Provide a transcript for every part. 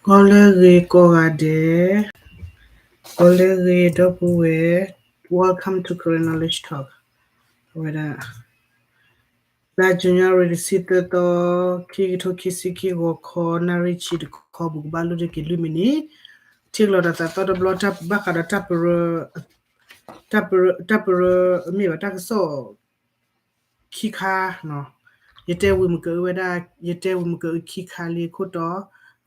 ဂီၤလၢအဂ့ၤကိးဂၤဒဲး, ဂီၤလၢအဂ့ၤဒီပုၢ်ဝဲၢ်, Welcome to Karen Knowledge Talk. အဝဲဒၣ် လါယနူၤအါရံၤ တဆံသၢသီ, ခံကထိခံဆံခံ ဂီၤခီ နၣ်ရံၣ်ဆံတခီပူၤ ကဘၣ်လူၢ်ဒံးက့ၤလွံၢ်မံးနံး, ထံၣ်လိာ်ဒီးသးသီတဘျီ ဘၣ်ဃးဒီး တၢ်ပရၢ, တၢ်ပရၢမ့ၢ်ဘၣ် တၢ်ကစီၣ် ခံခါနီၤ, ယတဲဝံၤမ့ၢ်ကအုဝဲဒၣ်, ယတဲဝံၤမ့ၢ်ကအုခံခါလံအခိၣ်တီ,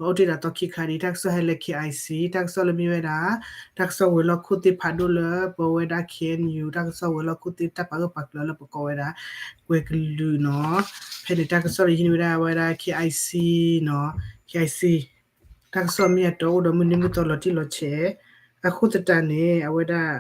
အိၣ်တ့ၢ်ဒၣ်သီခံခါဒံး တၢ်ကစီၣ်ဟဲလၢ K I C, တၢ်ကစီၣ်လၢမ့ၢ်ဝဲဒၣ် တၢ်ကစီၣ်ဝဲၤလီၢ်ခိၣ်သ့ၣ်ဖးဒိၣ်လၢပဝဲဒၣ် K N U, တၢ်ကစီၣ်ဝဲၤလီၢ်ခိၣ်သ့ၣ် တၢ်ပာ်ဂၢၢ်ပာ်ကျၢၤလၢပကိးဝဲဒၣ် ကွဲၤကလုာ်နီၤ, ဖဲန့ၣ်တၢ်ကစီၣ်လၢယဟံးန့ၢ်ဝဲဒၣ် အဝဲဒၣ် K I C နီၤ, K I C တၢ်ကစီၣ်မ့ၢ်အတီ အိၣ်ဒီးမုၢ်နံၤမုၢ်သီလီၤတံၢ်လီၤဆဲး, အဃိသတးန့ၣ် အဝဲဒၣ်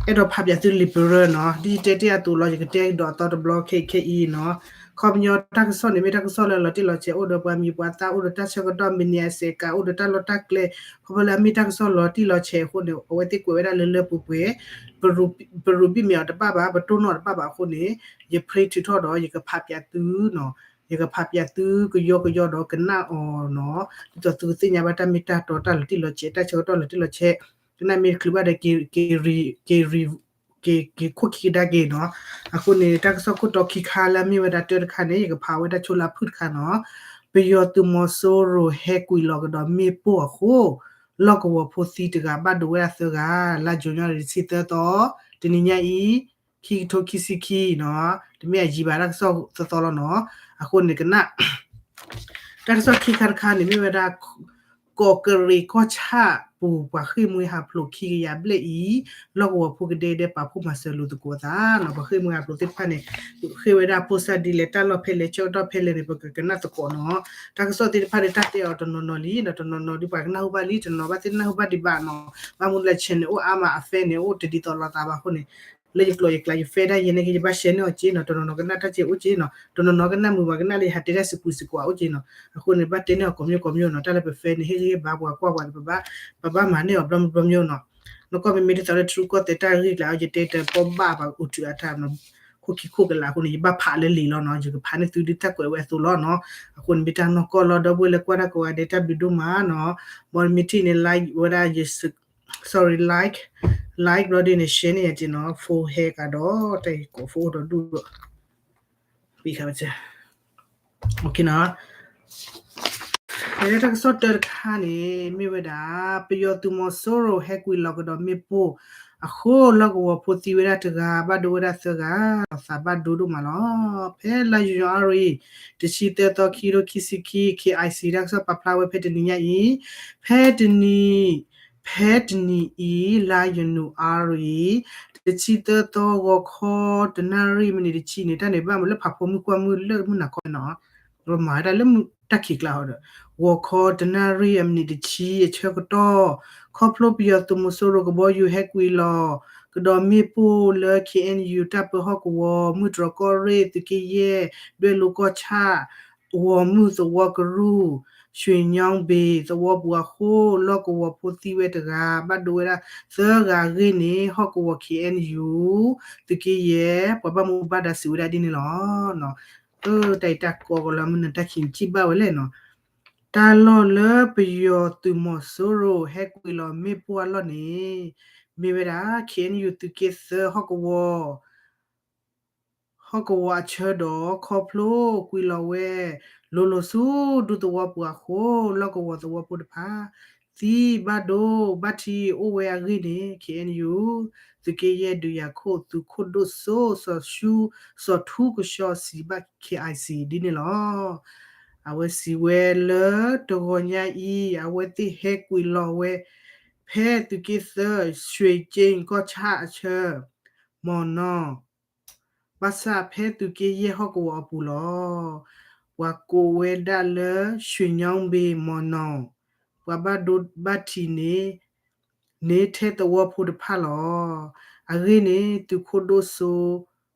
အဲၣ်ဒိးဖးပၠးသုလံာ်ပရၢနီၤ, ဒ်ယတဲတ့ၢ်အသိးလီၤ ယကတဲကဒီးအသီတဘျီခဲအံၤနီၤ, ခီပညီတၢ်ကစီၣ်န့ၣ် မ့ၢ်တၢ်ကစီၣ်လၢလီၤတံၢ်လီၤဆဲး အိၣ်ဒီးပှၤမံၤပှၤသၣ် အိၣ်ဒီးတၢ်ဆၢကတီၢ် မံးနံးအစဲးကး အိၣ်ဒီးတၢ်လီၢ်တၢ်ကျဲ, ခီဖျိလၢအမ့ၢ်တၢ်ကစီၣ်လီၤတံၢ်လီၤဆဲးအဃိန့ၣ် အဝဲသ့ၣ်ကွဲးဝဲဒၣ်လၢလၢပှဲၤပှဲၤ, ပရူးဘံၣ်မ့ၢ်အီၤတဘၣ်ဘၣ် ပတိၢ်နီၣ်တဘၣ်ဘၣ်အဃိန့ၣ် ယ print ထုးထီၣ်ဒီး ယကဖးပၠးသုနီၤ, ယကဖးပၠးသုကယီကယီဒီးကနၣ်အီၤနီၤ, ဒ်သိးသုကသ့ၣ်ညါဘၣ်တၢ်မ့ၢ်တၢ်တီ တၢ်လီၤတံၢ်လီၤဆဲး တၢ်ဆၢကတီၢ်လီၤတံၢ်လီၤဆဲး, ကနၣ်မ့ၢ်တချုးဘၣ်ဒီး က့ၤ က့ၤ က့ၤခိၣ်ခံကဒါက့ၤနီၤ, အဃိန့ၣ် တၢ်ကစီၣ်ခိၣ်တီခံခါလၢမ့ၢ်ဝဲဒၣ်တၢတခါန့ၣ် ယကဖးဝဲဒၣ်ဆိလၢအဖုၣ်တခါနီၤ, ပယီၤသုးမီၤစိရိၤဟဲကွံာ်လီၤကဒီးမ့ၣ်ပိၢ်အဃိ လီၢ်ကဝီၤဖိသံတဂၤဘၣ်ဒိဝဲဒၣ်သၢဂၤ, လါယနူၤအါရံၤ တဆံသၢသီ, တနံၤညါအံၤ ခံကထိခံဆံခံနီၤ, တမ့ၢ်အယံၤဘၣ် တၢ်ကစီၣ်သၢသီလီၤနီၤ, အဃိန့ၣ်ကနၣ် တၢ်ကစီၣ်ခံခါတခါန့ၣ် မ့ၢ်ဝဲဒၣ် ကီးကရံးကီၢ်ဆၣ်ပူၤ ပှၤဃ့ၢ်မှံဟးဖျိးခံကယၤဘျဲၣ်အံၤ လီၢ်ကဝီၤဖိကဒဲကဒဲပာ်ဖှိၣ်မၤစၢၤလိာ်သကိးအသးနီၤ, ပှၤဃ့ၢ်မှံဟးဖျိးသ့ၣ်တဖၣ်န့ၣ် ဃ့ၢ်ဝဲဒၣ်ဖိစၢ်ဒ်လဲၣ် တၢ်လီၢ်ဖဲလဲၣ် ဆၢကတီၢ်ဖဲလဲၣ်န့ၣ် ပကကနၣ်သကိးနီၤ, တၢ်ကစီၣ်သ့ၣ်တဖၣ်န့ၣ် တၢ်တဲအီၤတနီၤနီၤလံဒီး တနီၤနီၤဒ်ပှၤကနၢ်ဟူဘၣ်လံ တနီၤဘၣ်သ့ၣ်နၢ်ဟူဘၣ်ဒံးဘၣ်နီၤ, ဘၣ်မနုၤလဲၣ် channel န့ၣ် အိၣ်အါမး အ fan န့ၣ် အိၣ်တဒ်သိးလိာ်သးဘၣ်အဃိန့ၣ် လၢယကျိာ်ယကျါ ယ fan ဒၣ်ယဲန့ၣ်က့ ယဘၣ် share န့ၢ်အီၤက့နီၤ, တနီၤနီၤကနၣ်တၢ်က့အိၣ်က့နီၤ, တနီၤနီၤကနၣ်မုာ်မး ကနၣ်လၢယဟးတဲတၢ်စံးပူၤစံးကွၢ်အိၣ်က့နီၤ, အဃိန့ၣ် ဘၣ်တဲန့ၢ်အီၤကိးမံၤကိးမံၤနီၤ, တၢ်လၢပ fan န့ၣ် ဟ့ၣ်ဂံၢ်ဟ့ၣ်ဘါပှၤကွၢ်ပှၤဒီး ပဘၣ်မၤန့ၢ်အီၤဘျီမုၢ်ဘျီမုၢ်နီၤ, နီၢ်ကီၢ်မ့မ့ၢ်ဒ်သိးလၢ ထရူကီၢ်သဲး တၢ်ဂ့ၢ်ကျါ ယတဲတပီၢ်ဘၣ်ပှၤအိၣ်တုၤအတၢ်နီၤ, ခိၣ်ခံခိၣ်ကလာ်အဃိန့ၣ် ယဘၣ်ဖးလၢလံာ်လီၤနီၤ, ယကဖးန့ၢ်သုဒ်တၢ်ကွဲးဝဲအသိးလီၤနီၤ, အဃိန့ၣ် မ့ၢ်တၢ်နီၢ်ကီၢ်လီၤ ဒီပုၢ်ဝဲၢ်လၢကွၢ်တၢ်ကိးဂၤဒဲး တၢ်ဘျုးဒိၣ်မးနီၤ, ဘီမ့ၢ်ထံၣ်န့ၣ် like ဝဲဒၣ်ယ sorry like, like ဘျီဒ်န့ၣ် share န့ၢ်ယၤက့နီၤ, phone ဟဲကဒီး တၢ်ကိးဖိအိၣ်ဒီးဒူၣ်ဒီး ပံခါဝဲ OK နီၤ, ဖဲတၢ်ကစီၣ်တၢတခါန့ၣ် မ့ၢ်ဝဲဒၣ် ပယီၤသုးမီၤစိရိၤဟဲကွံာ်လီၤကဒီးမ့ၣ်ပိၢ်အဃိ လီၢ်ကဝီၤဖိသံဝဲဒၣ်တဂၤ ဘၣ်ဒိဝဲဒၣ်သၢဂၤ, သးဘၣ်ဒိဒိၣ်မးလီၤ. ဖဲလါယနူၤအါရံၤ တဆံသၢသီ ခံကထိခံဆံခံ K I C တၢ်ကစီၣ်ပာ်ဖျါဝဲဖဲတနံၤညါအံၤ, ဖဲတနံၤ ဖဲတနံၤအံၤ လါယနူၤအါရံၤ တဆံသၢသီ ဂီၤခီ တနၣ်ရံၣ်မံးနံးတဆံန့ၣ် တၢ်န့ၣ်ဘၣ်မ့ၢ်လၢဖးဖိမုၣ်ကွၢ်မုၣ်လၢမုၢ်နၤခီနီၤ, မၤဝဲဒၣ်လၢတၢ်ခံးကျါဟီဒီး ဂီၤခီတနၣ်ရံၣ်အမံးနံးတဆံအဆၢကတီၢ်, ခီဖျိပယီၤသုးမီၤစိရိၤကဘီယူၤဟဲကွံာ်လီၤ ကဒီးမ့ၣ်ပိၢ်လၢ K N U တၢ်ပၢဟီၣ်ကဝီၤ မုၢ်တြီၤကီၢ်ရ့ၣ် သုးက့ယဲၢ် ဒွဲၣ်လိၤကီၢ်ဆၣ် ဂီၤမုၢ်သဝီကရူၢ် ရွှေညောင်းပင် သဝီပူၤအဃိ လီၢ်ကဝီၤဖိသံဝဲတဂၤ ဘၣ်ဒိဝဲဒၣ်သၢဂၤအဂ့ၢ်န့ၣ် ဟီၣ်ကဝီၤ K N U သုးက့ယဲၢ် ပှၤဘၣ်မူဘၣ်ဒါစံးဝဲဒၣ်ဒ်န့ၣ်လီၤ. တၢ်အံၤတၢ်ကိးကီးလၢမုၢ်နၤတၢ်ခံးန့ၣ် ထံၣ်ဘၣ်ဝဲလဲၣ်နီၤ, တၢ်လီၢ်လၢပယီၤသုးမီၤစိရိၤဟဲကွံာ်လီၤမ့ၣ်ပိၢ်အလီၢ်န့ၣ် မ့ၢ်ဝဲဒၣ် K N U သုးက့သၢဟီၣ်ကဝီၤ ဟီၣ်ကဝီၤအဆၢဒီး ခီဖျိကွံာ်လီၤဝဲ လိၤလိၤဆူဒူသဝီပူၤအဃိ လီၢ်ကဝီၤသဝီဖိတဖၣ် သံဘၣ်ဒိဘၣ်ထံးအိၣ်ဝဲအဂ့ၢ်န့ၣ် K N U သုးက့ယဲၢ်ဒုးယၤခိၣ် သုးခိၣ်ဒိၣ်စိ စီၤဆူ စီၤထူကဆှီစံးဘၣ် K I C ဒ်န့ၣ်လီၤ. အဝဲစံးဝဲလၢတဂီၤညါအံၤ အဝဲသ့ၣ်ဟဲကွံာ်လီၤဝဲ ဖဲသုးက့သၢ ရွှေကျိန် ကီၢ်ဆၣ်အဆၢ မီၢ်နီၢ် ဘၣ်ဆၣ်ဖဲသုးက့ယဲၢ်ဟီၣ်ကဝီၤအပူၤလီၤ. ပှၤကိးဝဲဒၣ်လၢ ရွှေညောင်းပင် မီၢ်နီၢ် ပှၤဘၣ်ဒိဘၣ်ထံးန့ၣ် န့ၣ်ထဲသဝီဖိတဖၣ်လီၤ. အဂ့ၢ်န့ၣ် သုးခိၣ်ဒိၣ်စိ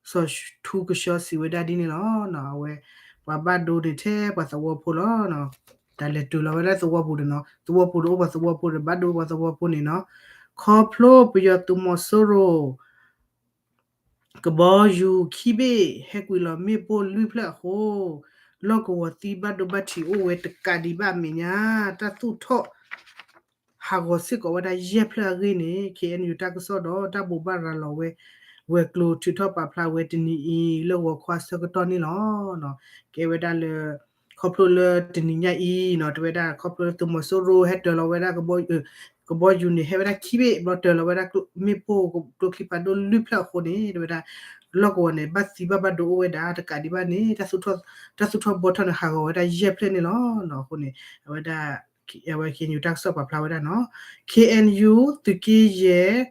စီၤထူကဆှီစံးဝဲဒၣ်ဒ်န့ၣ်လီၤ. အဝဲ ပှၤဘၣ်ဒိန့ၣ်ထဲပှၤသဝီဖိလီၤ. တၢ်လဲၤတုၤလီၤဝဲဒၣ်သဝီပူၤဒီးနီၤ သဝီပူၤဒီးအိၣ်ပှၤသဝီဖိဒီးဘၣ်ဒိပှၤသဝီဖိန့ၣ်နီၤ ခီဖျိပယီၤသုးမီၤစိရိၤ ကဘီယူၤခံဘ့ၣ် ဟဲကွံာ်လီၤမ့ၣ်ပိၢ်လွံၢ်ဖျၢၣ်အဃိ, လီၢ်ကဝီၤသံဘၣ်ဒိဘၣ်ထံးအိၣ်ဝဲတကးဒံးဘၣ်အမဲာ်ညါ တၢ်သူၣ်ထီၣ် ဟးဂီၤစ့ၢ်ကီးဝဲဒၣ်ယဲၢ်ဖျၢၣ်အဂ့ၢ်န့ၣ် ခ့ၣ်အဲၣ်ယူၣ် တၢ်ကစီၣ်ဒီးတၢ်ဘိးဘၣ်ရၤလီၤဝဲ ဝဲၤကျိၤထုးထီၣ်ပာ်ဖျါဝဲတနံၤအံၤ လၢဂီၤခီအဆၢကတီၢ်န့ၣ်လီၤ. ကဲဝဲဒၣ်လၢ ခီဖျိလၢတနံၤညါအံၤနီၤ တဲဝဲဒၣ် ခီဖျိလၢသုးမီၤစိရိၤဟဲတၢၤလီၤဝဲဒၣ် ကဘီယူၤန့ၣ် ဟဲဝဲဒၣ်ခံဘ့ၣ် ဘျီတၢၤလီၤဝဲဒၣ်မ့ၣ်ပိၢ်ကျိချံဖးဒိၣ်လွံၢ်ဖျၢၣ်အဃိန့ၣ် တဲဝဲဒၣ် လီၢ်ကဝီၤန့ၣ် ဘၣ်သံဘၣ်ဘၣ်ဒိအိၣ်ဝဲဒၣ်တကးဒံးဘၣ်န့ၣ် တၢ်သူၣ်ထီၣ်ဘှီထီၣ်န့ၣ် ဟးဂီၤဝဲဒၣ်ယဲၢ်ဖျၢၣ်န့ၣ်လီၤ. အဃိန့ၣ် အဝဲဒၣ် အဝဲ ခ့ၣ်အဲၣ်ယူၣ် တၢ်ကစီၣ်ပာ်ဖျါဝဲဒၣ်နီၤ ခ့ၣ်အဲၣ်ယူၣ် သုးက့ယဲၢ်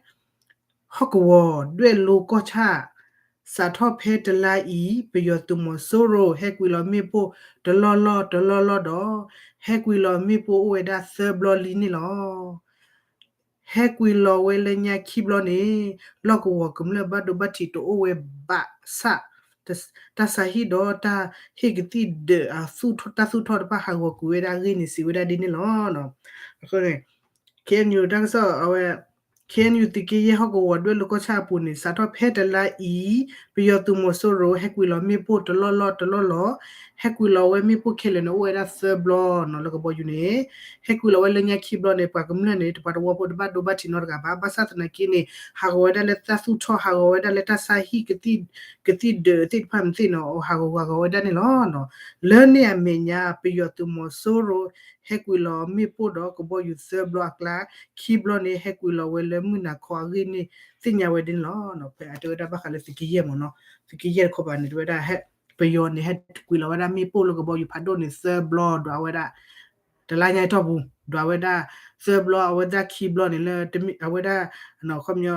ဟီၣ်ကဝီၤ ဒွဲၣ်လိကီၢ်ဆၣ် စးထီၣ်ဖဲတလါအံၤ ပယီၤသုးမီၤစိရိၤ ဟဲကွံာ်လီၤမ့ၣ်ပိၢ်တလီၢ်လီၢ်တလီၢ်လီၢ်ဒီး ဟဲကွံာ်လီၤမ့ၣ်ပိၢ်အိၣ်ဝဲဒၣ်သၢဘျီလံန့ၣ်လီၤ. ဟဲကွံာ်လီၤဝဲလၢညါခံဘျီန့ၣ် လီၢ်ကဝီၤကမျၢၢ်ဘၣ်ဒိဘၣ်ထံးတအိၣ်ဝဲဘၣ်ဆၣ် တၢ်ဆါဟံၣ်ဒီးတၢ်ဟ့ၣ်ကသံၣ်ဒၢးအသူၣ်ထီၣ် တၢ်သူၣ်ထီၣ်တဖၣ်ဟးဂီၤကွံာ်ဝဲဒၣ်အဂ့ၢ်န့ၣ် စံးဝဲဒၣ်ဒ်န့ၣ်လီၤ. အဃိန့ၣ် ခ့ၣ်အဲၣ်ယူၣ် တၢ်ကစီၣ်အဝဲ ခ့ၣ်အဲၣ်ယူၣ် သုးက့ယဲၢ်ဟီၣ်ကဝီၤဒွဲၣ်လိကီၢ်ဆၣ်အပူၤန့ၣ် စးထီၣ်ဖဲတလါအံၤ ပယီၤသုးမီၤစိရိၤ ဟဲကွံာ်လီၤမ့ၣ်ပိၢ်တလီၢ်လီၢ်တလီၢ်လီၢ် ဟဲကွံာ်လီၤဝဲမ့ၣ်ပိၢ်ခဲလၢာ်န့ၣ် အိၣ်ဝဲဒၣ်သၢဘျီနီၤ လၢကဘီယူၤန့ၣ် ဟဲကွံာ်လီၤဝဲလၢညါခံဘျီန့ၣ် ပှၤကမျၢၢ်န့ၣ် တပှၤတဝီဖိတဘၣ်ဒိဘၣ်ထံးနီတဂၤဘၣ် ဘၣ်ဆၣ်သနာ်က့န့ၣ် ဟးဂီၤဝဲဒၣ်လၢတၢ်သူၣ်ထီၣ် ဟးဂီၤဝဲဒၣ်လၢတၢ်ဆါဟံၣ်ကသံၣ် ကသံၣ်ဒၢးသ့ၣ်တဖၣ်မ့ၢ်သ့ၣ်နီၤ ဟးဂီၤဂီၤဂီၤဝဲဒၣ်န့ၣ်လီၤ. လၢန့ၣ်အမဲာ်ညါ ပယီၤသုးမီၤစိရိၤ ဟဲကွံာ်လီၤမ့ၣ်ပိၢ်ဒီးကဘီယူၤသၢဘျီအကျါ ခံဘျီန့ၣ် ဟဲကွံာ်လီၤဝဲလၢမုၢ်နၤခီအဂ့ၢ်န့ၣ် သ့ၣ်ညါဝဲဒ်န့ၣ်လီၤ. ဖဲအတဲဝဲဒၣ်ဘၣ်ဃးလၢသုးက့ယဲၢ်မ့ၢ်နီၤ သုးက့ယဲၢ်တခီပၤန့ၣ် တဲဝဲဒၣ် ပယီၤန့ၣ် ဟဲကွံာ်လီၤဝဲဒၣ်မ့ၣ်ပိၢ်လၢကဘီယူၤဖးဒိၣ်န့ၣ်သၢဘျီ ဒွးဝဲဒၣ် တလါညါအတီၢ်ပူၤ ဒွးဝဲဒၣ် သၢဘျီ အဝဲဒၣ်ခံဘျီန့ၣ်လၢ အဝဲဒၣ် ခီပညီ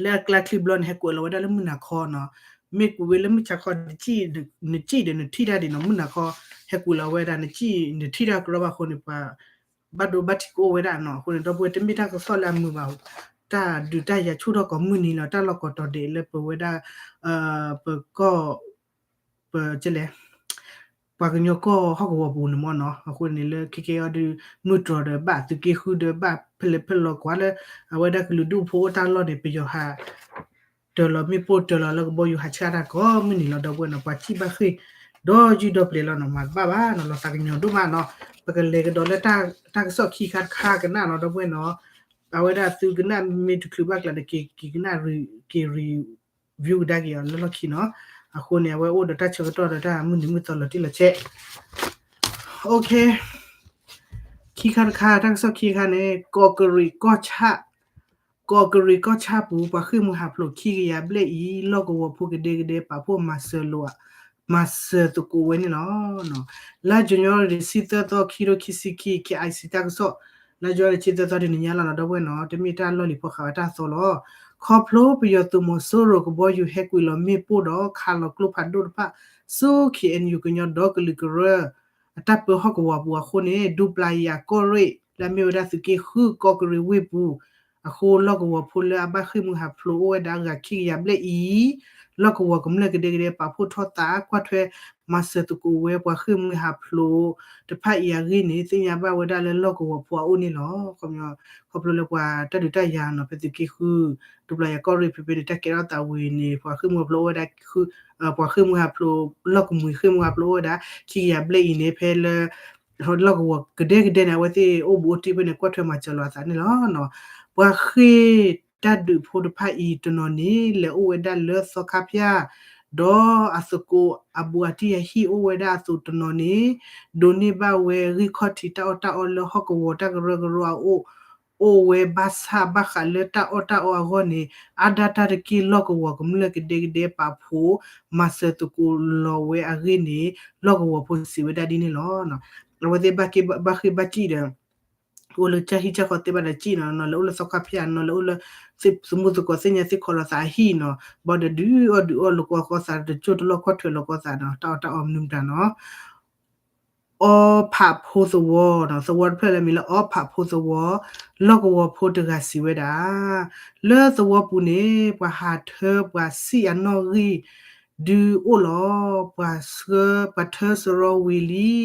လၢအကျါခံဘျီန့ၣ် ဟဲကွံာ်လီၤဝဲဒၣ်လၢမုၢ်နၤခီနီၤ မ့ၢ်ကွံာ်ဝဲလၢမုၢ်ဆါခီ နစံၣ်ဒီးနထံၣ်တၢ်ဒံးနီၤ မုၢ်နၤခီ ဟဲကွံာ်လီၤဝဲဒၣ် နစံၣ်နထံၣ်တၢ်ကရီဘၣ်အဃိန့ၣ် ပှၤဘၣ်ဒိဘၣ်ထံးကအိၣ်ဝဲဒၣ်နီၤ အဃိန့ၣ် ဒီပုၢ်ဝဲၢ် တမ့ၢ်တၢ်ကစီၣ်လၢအမုာ်ဘၣ် တၢ်ဒုးတၢ်ယၤဆူၣ်ထီၣ်ကိးမုၢ်နံၤလီၤ တၢ်လီၢ်ကိးတီၤဒဲးလၢပဝဲဒၣ် ပကီၢ် ပလဲ ပှၤကညီကီၢ်ဟီၣ်ကဝီၤပူၤန့ၣ်မ့ၢ်နီၤ အဃိန့ၣ်လၢခဲကဲအံၤဒုး မုၢ်တြီၤဒီးဘၣ် သုးက့ဃုဒီးဘၣ် ဖဲလဲၣ်ဖဲလဲၣ်ကွၢ်လၢ အဝဲဒၣ်ကလုာ်ဒူၣ်ဖိအိၣ်တၢ်လီၢ်န့ၣ် ပယီၤဟး တၢၤလီၤမ့ၣ်ပိၢ်တၢၤလီၤလၢကဘီယူၤဟးဆှၣ်တၢ်ကိးမုၢ်နံၤလီၤ ဒီပုၢ်ဝဲၢ်နီၤ ပှၤစံၣ်ဘၣ်ဃ့ၢ် ဒီးယုၢ်ဒီပျဲၤလီၤနီၤ မၤတဘၣ်ဘၣ်နီၤ လီၤသးကညီၤဒိၣ်မးနီၤ ပကလဲၤကဒီးလၢ တၢ်ကစီၣ်ခံခါတခါကနၣ်နီၤ ဒီပုၢ်ဝဲၢ်နီၤ အဝဲဒၣ်သုကနၣ်မ့ၢ်တချုးဘၣ်ကျါဒီး က့ၤကနၣ် က့ၤ review ကဒါက့ၤအီၤလၢလီၢ်ခံနီၤ အဃိန့ၣ် အဝဲအိၣ်ဒီးတၢ်ဆၢကတီၢ်ဒီးတၢ်မုၢ်နံၤမုၢ်သီလီၤတံၢ်လီၤဆဲး ခံခါတခါ တၢ်ကစီၣ်ခံခါန့ၣ် ကီးကရံးကီၢ်ဆၣ် ကီးကရံးကီၢ်ဆၣ်ပူၤ ပှၤဃ့ၢ်မှံဟးဖျိးခံကယၤဘျဲၣ်အံၤ လီၢ်ကဝီၤဖိကဒဲကဒဲပာ်ဖှိၣ်မၤစၢၤလိာ် မၤစၢၤသကိးဝဲန့ၣ်လီၤ. လါယနူၤအါရံၤတဆံသၢသီ ခံကထိခံဆံခံ ခ့ၣ်အဲၣ်စံၣ် တၢ်ကစီၣ် လါယနူၤအါရံၤတဆံသၢသီတနံၤညါလီၤနီၤ ဒီပုၢ်ဝဲၢ်နီၤ တမ့ၢ်တၢ်လီၢ်လံၤဖီဃာ်ဝဲတၢ်သီလီၤ. ခီဖျိပယီၤသုးမီၤစိရိၤကဘီယူၤဟဲကွံာ်လီၤမ့ၣ်ပိၢ်ဒီးခးလီၤကျိဖးဒိၣ်တဖၣ် ဆူ ခ့ၣ်အဲၣ်ယူၣ် ကညီဒီကလုာ်ကရၢ အတၢ်ပၢဟီၣ်ကဝီၤအပူၤအဃိန့ၣ် ဒူပျၤယၤကီၢ်ရ့ၣ် လၢအမ့ၢ်ဝဲဒၣ်သုးက့ဃုကီးကရံးဝ့ၢ်ပူၤ အဃိလီၢ်ကဝီၤဖိလၢအဘၣ်ဃ့ၢ်မှံဟးဖျိးအိၣ်ဝဲဒၣ်ဂၤခံကယၤဘျဲၣ်အံၤ လီၢ်ကဝီၤကမျၢၢ်ကဒဲကဒဲပာ်ဖှိၣ်ထီၣ်သး ကွၢ်ထွဲမၤစၢၤသကိးဝဲပှၤဃ့ၢ်မှံဟးဖျိးတဖၣ်အံၤအဂ့ၢ်န့ၣ် သ့ၣ်ညါဘၣ်ဝဲဒၣ်လၢလီၢ်ကဝီၤဖိအအိၣ်န့ၣ်လီၤ. ခီဖျိလၢပှၤတၢ်ဒုးတၢ်ယၤနီၤ ဖဲသုးက့ဃု ဒူပျၤယၤကီၢ်ရ့ၣ်ဖဲဖဲန့ၣ် တၢ်ကဲထီၣ်သးဝံၤန့ၣ် ပှၤဃ့ၢ်မှံဟးဖျိးအိၣ်ဝဲဒၣ် ပှၤဃ့ၢ်မှံဟးဖျိး လီၢ်ကမှံၤဃ့ၢ်မှံဟးဖျိးအိၣ်ဝဲဒၣ် ခံကယၤဘျဲၣ်အံၤန့ၣ် ဖဲလၢ လီၢ်ကဝီၤကဒဲကဒဲန့ၣ် အဝဲသ့ၣ်အိၣ်ဘူးအိၣ်တံၢ်ဖဲန့ၣ် ကွၢ်ထွဲမၤစၢၤလိာ်အသးန့ၣ်လီၤ. ပှၤဃ့ၢ်တၢ်ဒုးဖိတဖၣ်အံၤတနီၤန့ၣ် လဲၤအိၣ်ဝဲဒၣ်လၢသီခါဖၠၣ် ဒီးအသကိးအဘူးအတံၢ်အဟံၣ်အိၣ်ဝဲဒၣ်အသိးတနီၤန့ၣ် ဒိးန့ၢ်ဘၣ်ဝဲဂံၢ်ခီၣ်ထံးတၢ်အီၣ်တၢ်အီလၢဟီၣ်ကဝီၤတၢ်ကရၢကရိအအိၣ် အိၣ်ဝဲဘၣ်ဆၣ်ဘၣ်ဃးလၢတၢ်အီၣ်တၢ်အီအဂီၢ်န့ၣ် အါဒၣ်တၢ်တက့ၢ်လီၢ်ကဝီၤကမျၢၢ်ကဒဲကဒဲပာ်ဖှိၣ် မၤစၢၤသကိးလီၤဝဲအဂ့ၢ်န့ၣ် လီၢ်ကဝီၤဖိစံးဝဲဒၣ်ဒ်န့ၣ်လီၤ. အဝဲသ့ၣ်ဘၣ်ဃ့ၢ်ဘၣ်စံၣ်ဒီး အိၣ်လၢကၢ်ဟံၣ်ကၢ်ဃီသ့ၣ်ဘၣ်ဒီးစံၣ်နီၤ နီၤလဲၤအိၣ်လၢသီခါဖၠၣ် နီၤလဲၤအိၣ်လၢ သမူသကိးသ့ၣ်ညါသ့ၣ်ခီလီၤသးအဟံၣ်နီၤ ဘၣ်ဒီးဒုးအီၣ်ဒုးအီၣ်လိာ်ကွီၢ်ဃီသး တကၠိၢ်တလီၢ်ကွၢ်ထွဲလိာ်ကွီၢ်သးနီၤ တၢ်အီၣ်တၢ်အီမနုၤမတၤနီၤ အီဖးဖိသဝီနီၤ သဝီတဖျၢၣ်လၢမံၤလၢအီဖးဖိသဝီ လီၢ်ကဝီၤဖိတဂၤစံးဝဲဒၣ် လၢသဝီပူၤန့ၣ် ပှၤဟးထၢပှၤစံၣ်အနီၣ်ဂံၢ် ဒုးအိၣ်လီၤ ပှၤဆှၢပှၤထၢစရီဝံၤလံ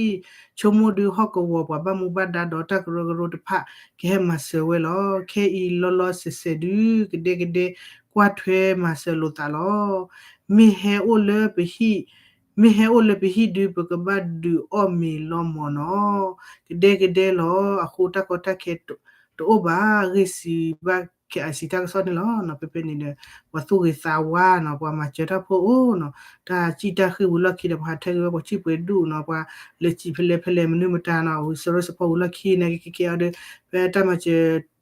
ဆိကမိၣ်ဒုးဟီၣ်ကဝီၤပှၤဘၣ်မူဘၣ်ဒါဒီးတၢ်ကရၢကရိတဖၣ် ကဟဲမၤစၢၤဝဲလီၤ. ခဲအံၤလီၤလီၤဆဲးဆဲးဒုး ကဒဲကဒဲကွၢ်ထွဲမၤစၢၤလိာ်သးလီၤ. မ့ၢ်ဟဲအိၣ်လၢပဟံၣ် မ့ၢ်ဟဲအိၣ်လၢပဟံၣ်ဒု ပကဘၣ်ဒုးအီၣ်မ့ၤလီၤမၢ်နီၤ. ကဒဲကဒဲလီၤ. အဃိတၢ်ကီတၢ်ခဲတအိၣ်ဘၣ်. ဂ့ၢ်စံးဘၣ် KIC တၢ်ကစီၣ်န့ၣ်လီၤ. ဖဲဖဲန့ၣ်ဒီး ပှၤသူၣ်ဂ့ၤသးဝါနီၤ, ပှၤမၤစၢၤတၢ်ဖိအိၣ်နီၤ, တၢ်စံၣ်တၢ်ဃ့ၢ်ဝံၤလီၢ်ခံဒီး ပှၤဟးထၢက့ၤဝဲပှၤဆံၣ်ပှဲၤဒူၣ်နီၤ, ပှၤလဲၤစံၣ်ဖဲလဲၣ်ဖဲလဲၣ် မနုၤမတၤနီၤ, အဝံၤစၢၤရၢစပီၤဝံၤလီၢ်ခံန့ၣ် ကကဲကဲအီၤဒီး ဖဲတၢ်မၤစၢၤ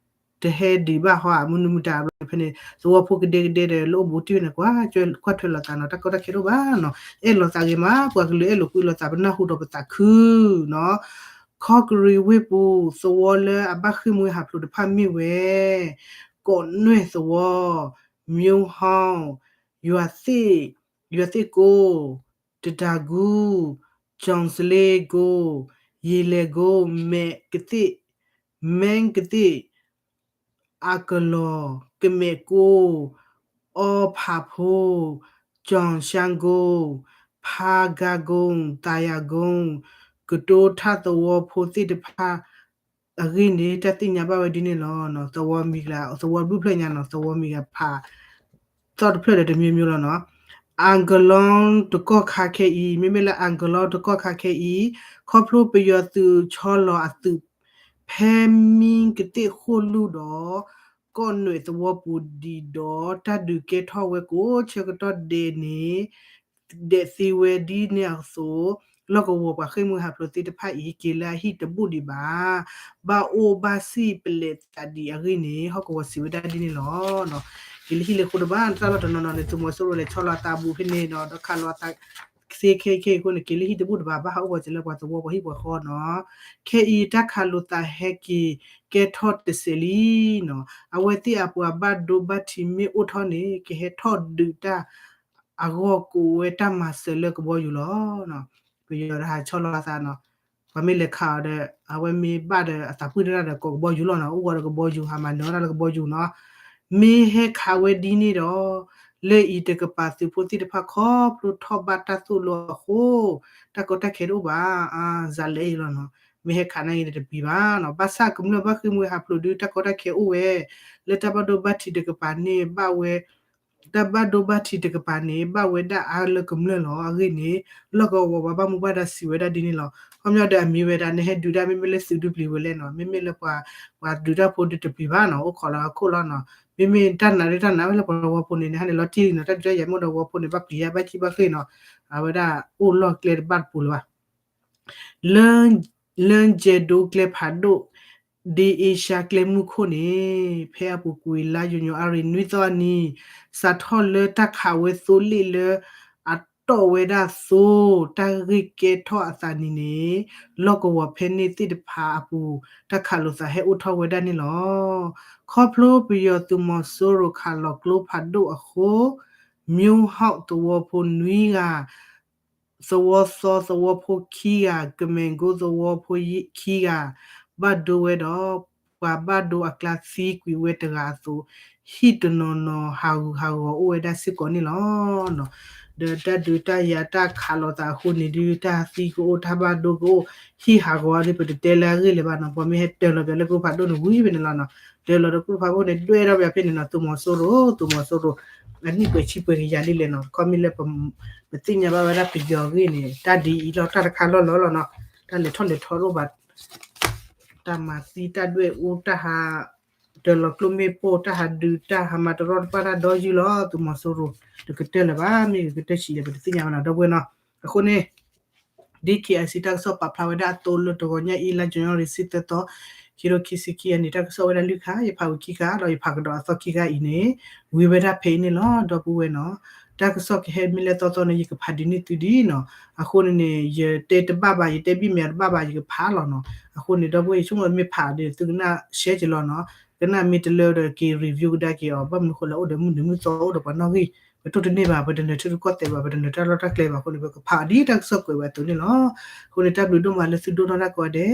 တဟဲဒံးဘၣ်ဟီ မနုၤမတၤဘျီဖဲန့ၣ် သဝီဖိကဒဲကဒဲဒီး လၢအိၣ်ဘူးတံၢ်ဝဲန့ၣ် ကွၢ်ထွဲလီၤသးနီၤ, တၢ်ကီတၢ်ခဲတအိၣ်ဘၣ်နီၤ, အဲၣ်လိာ်သးဂ့ၤမး, ပှၤကလုာ်အဲၣ်လိာ်ကွံလိာ်သး ပနၢ်ဟူဒီးပသးခုနီၤ. ခီကရံးဝ့ၢ်ပူၤ သဝီလၢအဘၣ်ဃ့ၢ်မှံဟးဖျိးတဖၣ်မ့ၢ်ဝဲ ကိးနွဲၣ်သဝီ, မျိဟီၣ်, ယွၤသ့ၣ်, ယွၤသ့ၣ်ကိ, တတၤကူ, ကၠီၤစလ့ကိ, ယ့လဲၤကိ, မဲကသ့ၣ်, မဲကသ့ၣ် အကလီၤ, ကမဲာ်ကိ, အီဖးဖိ, ကၠီၤရှါကိ, ဖါဂါကိ, သးယၤကိ, ကတိၤထၣ်သဝီဖိသ့ၣ်တဖၣ် အဂ့ၢ်န့ၣ် တၢ်သ့ၣ်ညါဘၣ်ဝဲဒ်န့ၣ်လီၤ. သဝီမံၤကျါ သဝီဘုၣ်ဖျၢၣ်ညါနီၤ, သဝီမံၤကျါဖး သီၣ်တဖျၢၣ်ဒီးတမျိးမျိးလီၤနီၤ. အကလီတကီၢ်ခါခဲအံၤ, မ့မ့ၢ်လၢအကလီတကီၢ်ခါခဲအံၤ, ခီဖျိပယီၤသုးဆီလီၤအသုး ဖဲမံကသ့ၣ်ဃိၣ်လူၢ်ဒီး ကီၢ်နွဲၣ်သဝီပူၤဒံးဒီး တၢ်ဒုးကဲထီၣ်ဝဲကိးဆၢကတီၢ်ဒဲးန့ၣ် ဒဲးသ့ဝဲဒ်န့ၣ်အသိး လီၢ်ကဝီၤပှၤဃ့ၢ်မှံဟးဖျိးသ့ၣ်တဖၣ်အံၤ က့ၤလၢအဟံၣ်တဘူၣ်ဒံးဘၣ်, ဘၣ်အိၣ်ဘၣ်စံၣ်ပလဲးသးဒံးအဂ့ၢ်န့ၣ် ဟီၣ်ကဝီၤစံးဝဲဒၣ်ဒ်န့ၣ်လီၤ. က့ၤလၢဟံၣ်လၢဃိတဘၣ် တၢ်လီၢ်တနီၤနီၤန့ၣ် သုးမီၤစိရိၤလဲၤဆီလီၤအသးဘူးဖဲန့ၣ်ဒီး ဒီးခးလီၤအသး သ့ခဲခဲအံၤအဃိန့ၣ် က့ၤလၢဟံၣ်တဘူၣ်တဘၣ် ဘၣ်ဟးအိၣ်ပှၤစၢၤလၢပှၤသဝီပှၤဟံၣ်ပှၤဃီနီၤ. ခဲအံၤတၢ်ခးလိာ်သးဟဲက့ၤကဲထီၣ်တစဲးလံနီၤ. အဝဲသ့ၣ်အပှၤဘၣ်ဒိဘၣ်ထံးမ့ၢ်အိၣ်ထီၣ်န့ၣ် ကဟဲထီၣ်ဒုးတၢ် အဂီၢ်ကိးဝဲတၢ်မၤစၢၤလၢကဘီယူၤလီၤ. ပယီၤဒီးဟးဆီလီၤအသးနီၤ. ပှၤမ့ၢ်လဲၤခးအီၤဒီး အဝဲမ့ၢ်ဘၣ်ဒီးအသးပှၢ်တၢ်ဒီးကိးကဘီယူၤလီၤနီၤ. အိၣ်ဝဲဒီးကဘီယူၤ ဟးမၤနၢၤဝဲဒၣ်လၢကဘီယူၤနီၤ. မ့ၢ်ဟဲခးဝဲဒ်န့ၣ်ဒီး လၢအံၤတကပၤသုးဖိသ့ၣ်တဖၣ်ခီဖျိထီၣ်ဘၣ်တၢ်သိၣ်လိအဃိ တၢ်ကီတၢ်ခဲတအိၣ်ဘၣ် အါ စးလဲအံၤလီၤနီၤ. မ့ၢ်ဟဲခးနာ်က့ၤန့ၣ်တပံၤဘၣ်နီၤ. ဘၣ်ဆၣ်ကမျၢၢ်ဘၣ်ဃ့ၢ်မှံဟးဖျိးဒုး တၢ်ကီတၢ်ခဲအိၣ်ဝဲ လၢတၢ်ဘၣ်ဒိဘၣ်ထံးတကပၤန့ၣ် ဘၣ်ဝဲ တၢ်ဘၣ်ဒိဘၣ်ထံးတကပၤန့ၣ် ဘၣ်ဝဲဒၣ်အါလၢကမျၢၢ်လီၤ. အဂ့ၢ်န့ၣ် လီၢ်ကဝီၤပှၤဘၣ်မူဘၣ်ဒါစံးဝဲဒၣ်ဒ်န့ၣ်လီၤ. ခီပညီဒီးအမံၤဝဲဒၣ် နဟဲဒုးတၢ် မ့မ့ၢ်လၢသုးဒုပျံၤဝဲလဲၣ်နီၤ, မ့မ့ၢ်လၢပှၤ ပှၤဒုးတၢ်ဖိဒုးတပျံၤဘၣ်နီၤ, အိၣ်ခိးလၢအခိၣ်လီၤနီၤ. မ့မ့ၢ်တၢ်နာ်ဒုးတၢ်နာ်ဝဲလၢပှၤသဝီဖိန့ၣ် နဟဲန့ၣ်လီၤတံၢ်နီၤ, တၢ်ဒုးတၢ်ယၤမ့ၢ်ဒီးသဝီဖိန့ၣ် ဘၣ်ပျံၤယါဘၣ်ကံၣ်ဘၣ်ဃ့ၢ်နီၤ, အဝဲဒၣ်အိၣ်လီၢ်ကျဲတဘၣ်တပူၤလၢၤဘၣ်. လၢ လၢကဲဒိကျဲဖးဒိၣ် ဒ်အ့ရှါကျဲမုၢ်ခိၣ်န့ၣ် ဖဲအပူၤကွံာ်လါယိၤညီအါရံၤနွံသီအနံၤ စးထီၣ်လၢတၢ်ခးဝဲသိလ့ၣ်လၢအတီၢ်ဝဲဒၣ်သိ တၢ်ဂ့ၢ်ကဲထီၣ်အသးနံၤန့ၣ် လီၢ်ကဝီၤဖဲန့ၣ်သ့ၣ်တဖၣ်အပူၤ တၢ်ခးလိာ်သးဟဲအိၣ်ထီၣ်ဝဲဒၣ်န့ၣ်လီၤ. ခီဖျိပယီၤသုးမီၤစိရိၤခးလီၤကျိဖးဒိၣ်အဃိ မျိဟီၣ်သဝီဖိနွံဂၤ သဝီသီသဝီဖိခံဂၤ, ကမဲာ်ကိသဝီဖိခံဂၤ, ဘၣ်ဒိဝဲဒီး ပှၤဘၣ်ဒိအကျါသံကွံာ်ဝဲတဂၤအသိး, ဟံၣ်တနီၤနီၤဟးဂူာ်ဟးဂီၤအိၣ်ဝဲဒၣ်စ့ၢ်ကီးန့ၣ်လီၤ. ဒီးတၢ်ဒုးတၢ်ယၤတၢ်ခးလိာ်သးအဃိန့ၣ်ဒုး တၢ်သံကအိၣ် တၢ်ဘၣ်ဒိကအိၣ် ဟံၣ်ဟးဂီၤဒီး ပတတဲလၢအဂ့ၢ်လၢၤဘၣ်နီၤ. ပှၤမ့ၢ်ဟဲတၢၤလီၤပှၤလၢကျိဖးဒိၣ်န့ၣ် ဝံၤဖဲန့ၣ်လီၤနီၤ. တၢၤလီၤဒီးကျိဖးဒိၣ်န့ၣ် ဒွဲၣ်ထီၣ်ပှၤဖဲန့ၣ်နီၤ. သုးမီၤစိရိၤ သုးမီၤစိရိၤ အနံၣ်ပှဲၤဆံပှဲၤကယၤဒ်လဲၣ်နီၤ. ခီမ့ၢ်လၢ ပသ့ၣ်ညါဘၣ်ဝဲဒၣ်ပယီၤအဂ့ၢ်န့ၣ် တၢ်ဒ်အံၤလီၤ တၢ်တခါလီၢ်လီၤလီၤနီၤ. တၢ်လဲၤထီၣ်လဲၤထီတအိၣ်ဘၣ် တၢ်မၤသံတၢ်ဒွဲၣ်အူ တၢ်ဟးတၢၤလီၤကျိမ့ၣ်ပိၢ် တၢ်ဟးဒုးတၢ်ဟးမၤတရီတပါတၢ်ဒီယုၢ်လီၤ. သုးမီၤစိရိၤ တကတၢၢ်လၢၤဘၣ် မ့ၢ်ဂ့ၤကတၢၢ်ဆံးလဲၣ် ပတသ့ၣ်ညါဘၣ်နီၤ ဒီပုၢ်ဝဲၢ်နီၤ. အဃိန့ၣ် ဒ် KIC တၢ်ကစီၣ်ပာ်ဖျါဝဲဒၣ်အသိးလၢတဂီၤညါအံၤ လါ January တဆံသၢသီ ခံကထိခံဆံခံအနံၤ တၢ်ကစီၣ်ဝဲဒၣ်လွံၢ်ခါ ယဖးဝံၤခံခါ ဒီးယဖးကဒီးအသီခံခါအံၤန့ၣ် ဝံၤဝဲဒၣ်ဖဲအံၤန့ၣ်လီၤ ဒီပုၢ်ဝဲၢ်နီၤ. တၢ်ကစီၣ်ကဟဲမ့ၢ်လၢသီသီန့ၣ် ယကဖးဒ်န့ၣ်သုဒ်နီၤ. အဃိန့ၣ်န့ၣ် ယတဲတဘၣ်ဘၣ် ယတဲဘံၣ်မဲာ်တဘၣ်ဘၣ် ယကဖးလီၤနီၤ. အဃိန့ၣ် ဒီပုၢ်ဝဲၢ် ယဆိကမိၣ်မ့ၢ်ဖးဒီး သုကနၣ်ရှဲက့ၤလီၤနီၤ. ကနၣ်မ့ၢ်တလၢဒီးက့ၤ review ကဒါက့ၤအီၤ ဘၣ်မနုၤဃိလၢအိၣ်ဒီးမုၢ်နံၤမုၢ်သီအိၣ်ဒီးပှၤနီၣ်ဂံၢ် ပတိၢ်တန့ၢ်ဘၣ် ပတနၢၤထံရူၢ်ကီၢ်သဲးဘၣ် ပတနၢၤတၢ်လီၢ်တၢ်ကျဲဘၣ်အဃိန့ၣ် ပကဖးအီၤဒ်တၢ်ကစီၣ်ကွဲးဝဲအသိးန့ၣ်လီၤ. အဃိန့ၣ် တၢ်ဘျုးဒိၣ်မးလၢသုဒိကနၣ်တၢ်ကိးဂၤဒဲး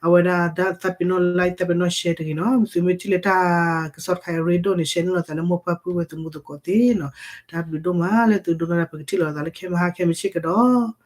အဝဲဒၣ်သးပ့ၤနီၣ် like သးပ့ၤနီၣ် share တဂ့ၤနီၤ. သုမ့ၢ်ထံၣ်လၢတၢ်ကစီၣ်တခါအံၤအရ့ဒိၣ်န့ၣ် share န့ၢ်လိာ်သးလၢမိၢ်ပၢ်ပုၢ်ဝဲၢ်သမူသကိးသ့နီၤ. တၢ်ဘျုးဒိၣ်မးလၢသုဒိကနၣ်တၢ် ပကထံၣ်လိာ်သးလၢခဲမုၢ်ဟါခဲမုၢ်ဆ့ၣ်ကဒီး